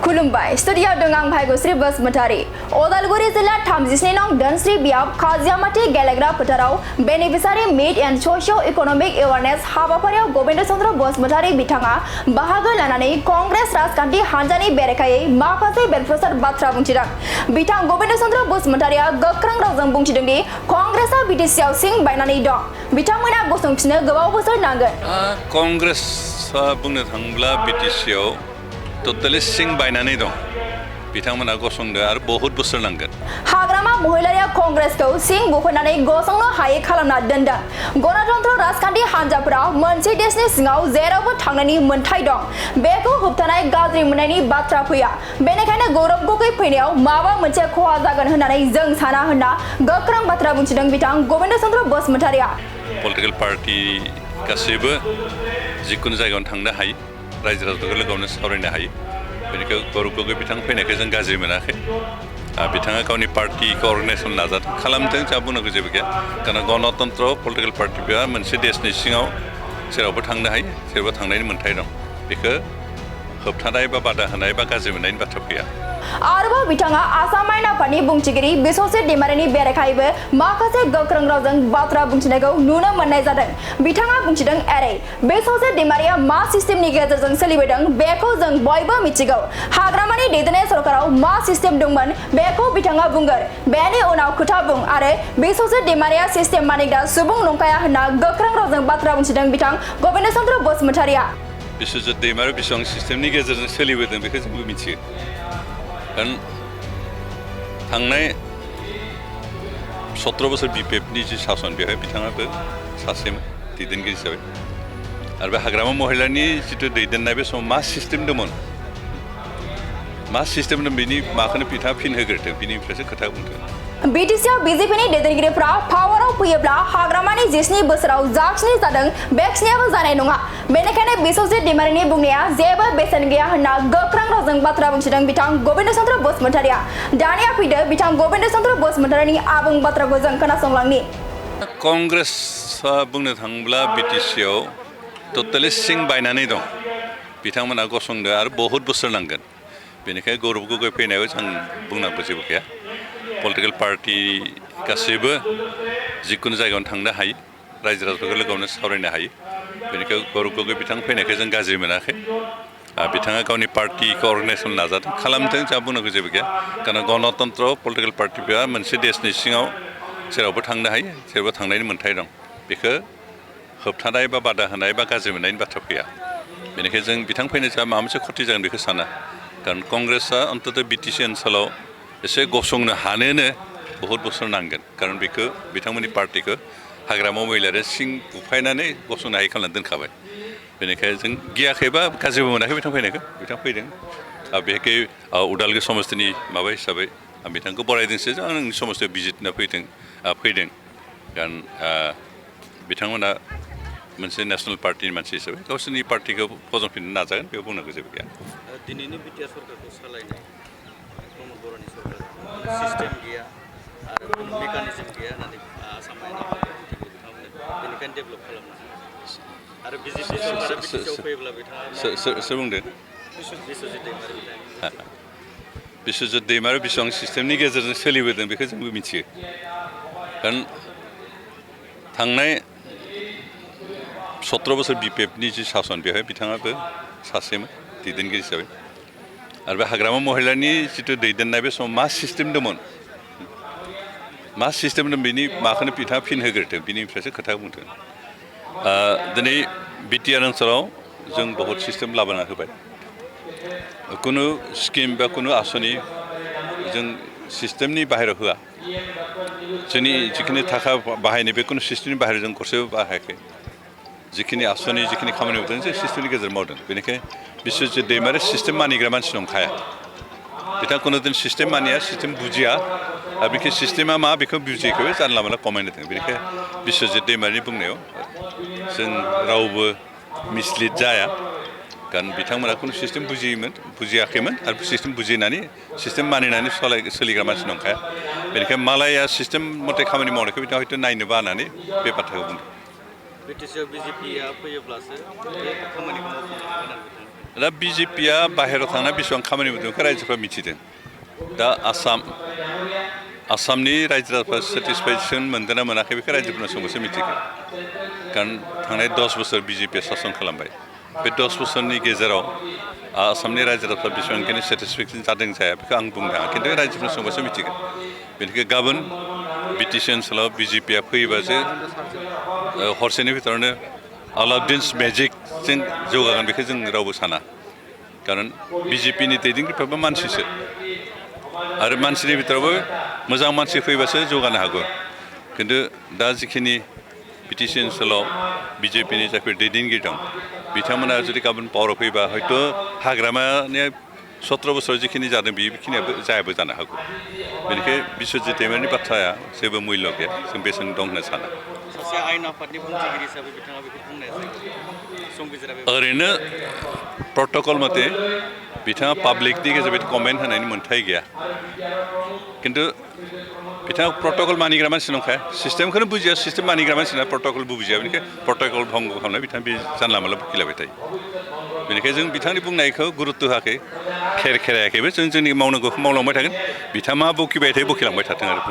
खुलुमबाय स्टुडियो दं आं भाग्यश्री बसुमतारी उदालगुरि जिल्ला 37 नं धोनस्रि बियाब खाजियामाटी गेलेग्रा फोथाराव beneficiary meat and सशियो economic awareness हाबाफारियाव गोविंद चंद्र बसुमतारी बिथाङा बाहागो लानानै कांग्रेस राजखान्थि हान्जानि बेरेखायै माखासे बेरफ्रोसार बाथ्रा बुंथिदों। बिथां गोविंद चंद्र बसुमतारीया गोख्रों रावजों बुंथिदों दि कांग्रेसआ बिटिसिआव सिं बायनानै दं। बिथांमोना गसंफिननो गोबाव बोसोर नांगोन। कांग्रेसआ बुंनो थाङोब्ला बिटिसिआव टोटेलि सिं बायनानै दं। बिथांमोना गसंदो आरो बहुत बोसोर नांगोन। हाग्रामा महिलारिया कांग्रेसखौ सिं बुफायनानै गसंनो हायै खालामना दोनदों। गणतन्त्र राजखान्थि हान्जाफोराव मोनसे देशनि सिङाव जेरावबो थांनायनि मोन्थाय दं। बेखौ होबथानाय गाज्रि मोननायनि बाथ्रा फैया। बेनिखायनो गौरब गगৈ फैनायाव माबा मोनसे खहा जागोन होननानै जों साना होनना गोख्रों बाथ्रा बुंथिदों बिथां गोविंद चंद्र बसुमतारीया। पलिटिकल पार्टी गासैबो जिखुनु जायगायावनो थांनो हायो। रायजो राजाफोरखौ लोगोआवनो सावरायनो हायो। बेनिखायनो गौरब गगৈ बिथां फैनायखौ जों गाज्रि मोनाखै। बिथाङा गावनि पार्टीखौ अर्गानाइजेसन नाजादों खालामदों जा बुंनांगौ जेबो गैया। कारण गणतन्त्र पलिटिकल पार्टीआ मोनसे देशनि सिङाव जेरावबो थांनो हायो जेरावबो थांनायनि मोन्थाय दं। बेखौ होबथानाय बा बादा होनाय बा गाज्रि मोननायनि बाथ्रा फैया। आरोबाव बिथाङा आसाम आयेन आफादनि बुंथिगिरि बिस्वजित दैमारिनि बेरेखायैबो माखासे गोख्रों रावजों बाथ्रा बुंथिनायखौ नुनो मोननाय जादों। बिथाङा बुंथिदों एरै बिस्वजित दैमारिया मा सिस्टेमनि गेजेरजों सोलिबोदों बेखौ जों बयबो मिथिगौ। हाग्रामानि दैदेननाय सरकाराव मा सिस्टेम दंमोन बेखौ बिथाङा बुंगोन। बेनि उनाव खोथा बुं आरो बिस्वजित दैमारिया सिस्टेम मानिग्रा सुबुं नंखाया होनना गोख्रों रावजों बाथ्रा बुंथिदों बिथां गोविंद चंद्र बसुमतारीया। बिस्वजित दैमारि बेसेबां सिस्टेमनि गेजेरजों सोलिबोदों बेखौ जोंबो मिथियो। कारण थांनाय 17 बोसोर बिपिएफनि जि सासन बेवहाय बिथाङाबो सासे दैदेनगिरि हिसाबै आरो बे हाग्रामा महिलानि जिथु दैदेननाय बे समाव मा सिस्टेम दंमोन मा सिस्टेम दं बेनि माखौनो बिथाङा फिन होग्रोदों बिनिफ्रायसो खोथा बुंदों। बिटिसिआव बिजेपिनि दैदेनगिरिफ्रा पावाराव फैयोब्ला हाग्रामानि 17 बोसोराव जाखिनि जादों बेखिनियाबो जानाय नङा। बेनिखायनो बिस्वजित दैमारिनि बुंनाया जेबो बेसेन गैया होनना गोख्रों रावजों बाथ्रा बुंथिदों बिथां गोविंद चंद्र बसुमतारीया। दानिया फैदो बिथां गोविंद चंद्र बसुमतारीनि आबुं बाथ्राखौ जों खोनासंलांनि। कांग्रेसआ बुंनो थाङोब्ला बिटिसिआव टोटेलि सिं बायनानै दं। बिथांमोना गसंदो आरो बहुत बोसोर नांगोन। बेनिखायनो गौरब गगৈ फैनायाव जों बुंनांगौ जेबो गैया। पलिटिकल पार्टी गासैबो जिखुनु जायगायावनो थांनो हायो। रायजो राजाफोरखौ लोगोआवनो सावरायनो हायो। बेनिखायनो गौरब गगৈ बिथां फैनायखौ जों गाज्रि मोनाखै। बिथाङा गावनि पार्टीखौ अर्गानाइजेसन नाजादों खालामदों जा बुंनांगौ जेबो गैया। कारण गणतन्त्र पलिटिकल पार्टीआ मोनसे देशनि सिङाव जेरावबो थांनो हायो जेरावबो थांनायनि मोन्थाय दं। बेखौ होबथानाय बा बादा होनाय बा गाज्रि मोननायनि बाथ्रा फैया। बेनिखायनो जों बिथां फैनाय जा माबा मोनसे खथि जागोन बेखौ साना। कारण कंग्रेसआ अन्तत बिटिसि ओनसोलाव एसे गसंनो हानोनो बहुत बोसोर नांगोन। कारण बेखौ बिथांमोननि पार्टीखौ हाग्रामा महिलारिया सिं बुफायनानै गसंनो हायै खालामना दोनखाबाय। बेनिखायनो जों गियाखैबा गाज्रिबो मोनाखै बिथां फैनायखौ। बिथां फैदों बेहाय उदालगुरि समस्तिनि माबा हिसाबै आं बिथांखौ बरायदोंसो आं नोंनि समस्तियाव भिजिट होना फैदों। कारण बिथांमोना मोनसे नेसनेल पार्टीनि मानसि हिसाबै गावसोरनि पार्टीखौ फज'फिननो नाजागोन बेयाव बुंनांगौ जेबो गैया। दिनैनि बिटिआर सरकारखौ सालायनाय प्रमद बर'नि सरकार सिस्टेम गैया आरो मेकानिजम गैया होननानै आसाम आयेन आफादनि बुंथिगिरि बिथाङा बुंदों। बेनिखायनो डेभेलप खालामनो आरो बिजेपि सरकारा बिटिसिआव फैयोब्ला बिथाङा सोर बुंदों? बिस्वजित दैमारि बिथाङा। बिस्वजित दैमारि बेसेबां सिस्टेमनि गेजेरजों सोलिबोदों बेखौ जोंबो मिथियो। कारण थांनाय 17 बोसोर बिपिएफनि जि सासन बेवहाय बिथाङाबो सासेमोन दैदेनगिरि हिसाबै आरो बे हाग्रामा महिलानि जिथु दैदेननाय बे समाव मा सिस्टेम दंमोन मा सिस्टेम दं बेनि माखौनो बिथाङा फिन होग्रोदों बिनिफ्रायसो खोथा बुंदों। दिनै बिटिआर ओनसोलाव जों बहुत सिस्टेम लाबोना होबाय। कुनु स्किम बा कुनु आसनि जों सिस्टेमनि बाहेरायाव होआ। जोंनि जिखिनि थाखा बाहायनाय बे कुनु सिस्टेमनि बाहेरायाव जों गरसेबो बाहायाखै। जिखिनि आसनि जिखिनि खामानि मावदों जों सिस्टेमनि गेजेरजों मावदों। बेनिखायनो बिस्वजित दैमारि सिस्टेम मानिग्रा मानसि नंखाया। बिथाङा कुनु दिन सिस्टेम मानिया सिस्टेम बुजिया आरो बेखौ सिस्टेमा मा बेखौ बुजियैखौबो जानला मोनला कमेन्ट होदों। बेनिखायनो बिस्वजित दैमारिनि बुंनायाव जों रावबो मिसलिड जाया। कारण बिथांमोना कुनु सिस्टेम बुजियाखैमोन आरो सिस्टेम बुजिनानै सिस्टेम मानिनानै सोलिग्रा मानसि नंखाया। बेनिखायनो मालाया सिस्टेम मथे खामानि मावनायखौ बिथाङा हयथ' नायनो बानानै बे बाथ्राखौ बुंदों। बिटिसिआव बिजेपिआ फैयोब्लासो बे खामानिखौ मावफुंनो हागोन आरो दा बिजेपिया बाहेरायाव थांना बेसेबां खामानि मावदों बेखौ रायजोफ्रा मिथिदों दा आसामनि रायजो राजाफ्रा सेटिसफेक्सन मोनदोंना मोनाखै बेखौ रायजोफोरनो सोंबासो मिथिगोन कारण थांनाय 10 बोसोर बिजेपिया सासन खालामबाय बे 10 बोसोरनि गेजेराव आसामनि रायजो राजाफ्रा बेसेबांखिनि सेटिसफेक्सन जादों जाया बेखौ आं बुंनो हाया खिन्थु रायजोफोरनो सोंबासो मिथिगोन बेनिखायनो गाबोन बिटिसि ओनसोलाव बिजेपिया फैयोबासो हरसेनि भितरावनो अलाउद्दिन्स मेजिकजों जौगागोन बेखौ जों रावबो साना कारण बिजेपिनि दैदेनगिरिफ्राबो मानसिसो आरो मानसिनि भितरावबो मोजां मानसि फैबासो जौगानो हागौ खिन्थु दा जिखिनि बिटिसि ओनसोलाव बिजेपिनि जायफोर दैदेनगिरि दं बिथांमोना जुदि गाबोन पावाराव फैबा हयथ' हाग्रामानि 17 बोसोराव जिखिनि जादों बेखिनियाबो जायाबो जानो हागौ बेनिखायनो बिस्वजित दैमारिनि बाथ्राया जेबो मुल्य गैया जों बेसेन दं होनना साना सासे आयेन आफादनि बुंथिगिरि हिसाबै बिथाङा बेखौ बुंनाय संबिजिरा ओरैनो प्रट'कल मथे बिथाङा पाब्लिकनि गेजेराव कमेन्ट होनायनि मोन्थाय गैया खिन्थु बिथाङा प्रट'कल मानिग्रा मानसि नंखाया सिस्टेमखौनो बुजिया सिस्टेम मानिग्रा मानसिना प्रट'कलबो बुजिया बेनिखायनो प्रट'कल भंग खालामनाय बिथाङा बे जानला मोनला बखिलाबाय थायो बेनिखायनो जों बिथांनि बुंनायखौ गुरुत्त' होआखै खेरायाखैबो जों जोंनि मावनांगौखौ मावलांबाय थागोन बिथाङा मा बखिबाय थायो बखिलांबाय थाथों आरो